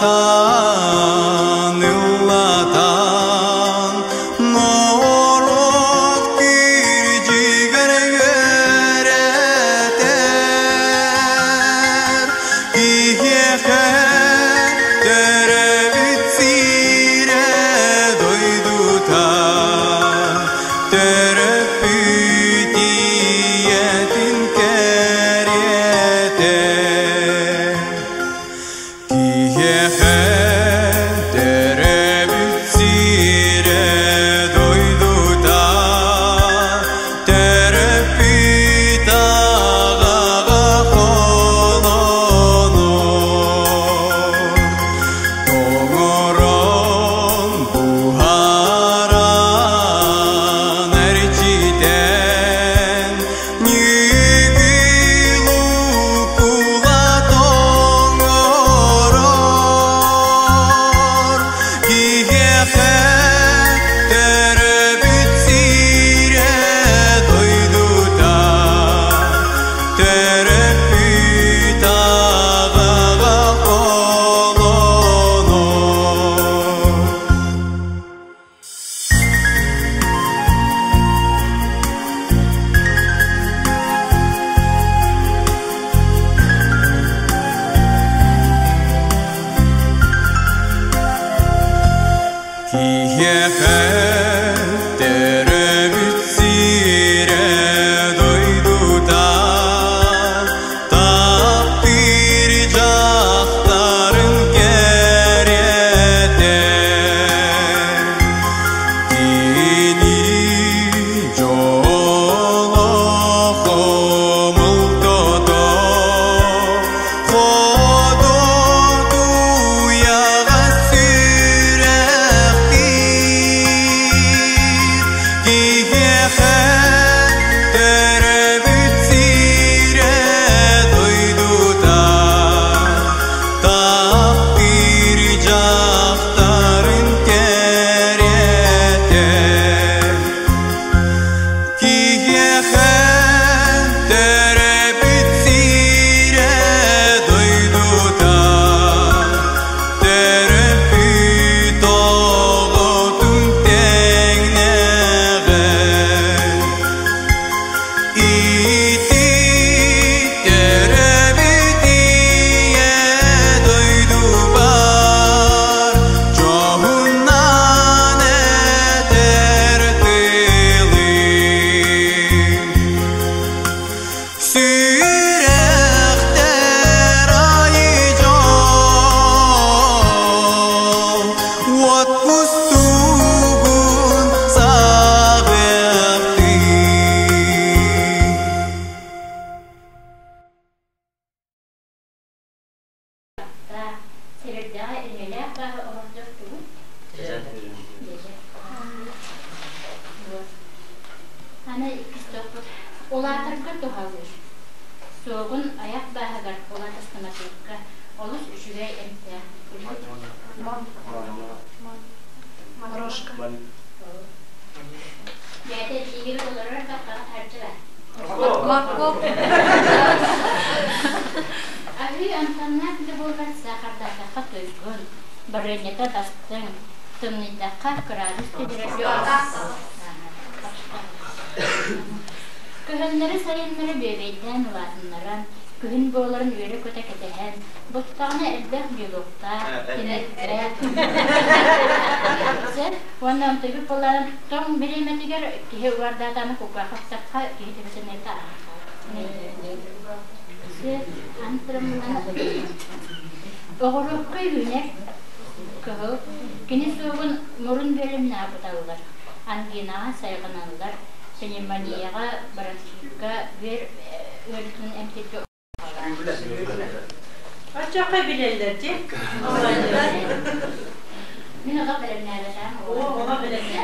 Ыллатан, ыллатан, норуот кирдьигэр үөрэтэр. Киһиэхэ төрөөбүт сирэ дойдута, төрөппүт ийэтин кэриэтэ. Киһиэхэ төрөөбүт сирэ дойдута, төрөппүт аҕаҕа холонор. Тоҥорон, буһаран, эрчитэн, Ньүгүл укула тоҥорор, киһиэхэ төрөөбүт сирэ дойдута, төрөппүт аҕаҕа холонор. Киһиэхэ төрөөбүт сирэ дойдута, таптыыр дьахтарын кэриэтэ. Кини дьоло хомолтото, ходотуйаҕа сүрэхтиир. Киһиэхэ төрөөбүт сирэ дойдута, таптыыр дьахтарын кэриэтэ. Киһиэхэ төрөөбүт сирэ дойдута, төрөппүт оҕотун тэҥнээҕэ. Ити төрөөбүт ийэ дойдубар дьоһуннаан этэр тылым. Сүрэхтэр айы дьол, уот кустугун саҕыахтыы. Сирирдэҕэ инньэлээх бааһы оҥордор тугун? Аны иккис топпут улаатарга туһалыыр. Суоҕун айах бааһыгар улаатастаматыыкка олус үчүгэй эмтээх. Морошка. Бэйэтэ тииһигэр олорор таххаҕа таһырдьа бар. Морковь. Аһыы амтаннаах да буоллар саахардаатахха туйгун, барыанньата бастыҥ, тымныйдахха кыраадыс түһэрэр Кыһыннары-сайыннары бүөбэйдээн улаатыннаран, күһүн буоларын үөрэ-көтө кэтэһэн, буттаҕына элбэх белоктаах, тимирдээх уонна онтуйбут буоллаҕына тоҥ бириэмэтигэр киһи угардаатаҕына кулгаахха киһи төбөтүн эрдэ Оҕуруокка үүнэр кыһыл, кини суоҕун мурун бөлүмнээх куталлар, ангинаҕа сайҕаналлар, пневмонияҕа, бронхикка, бүөр ыарыытын эмтииргэ Оччоққа билэллэр дии. Мин олох бэлэмнээбэтээм. Оо, оҕо бэлэмнээ.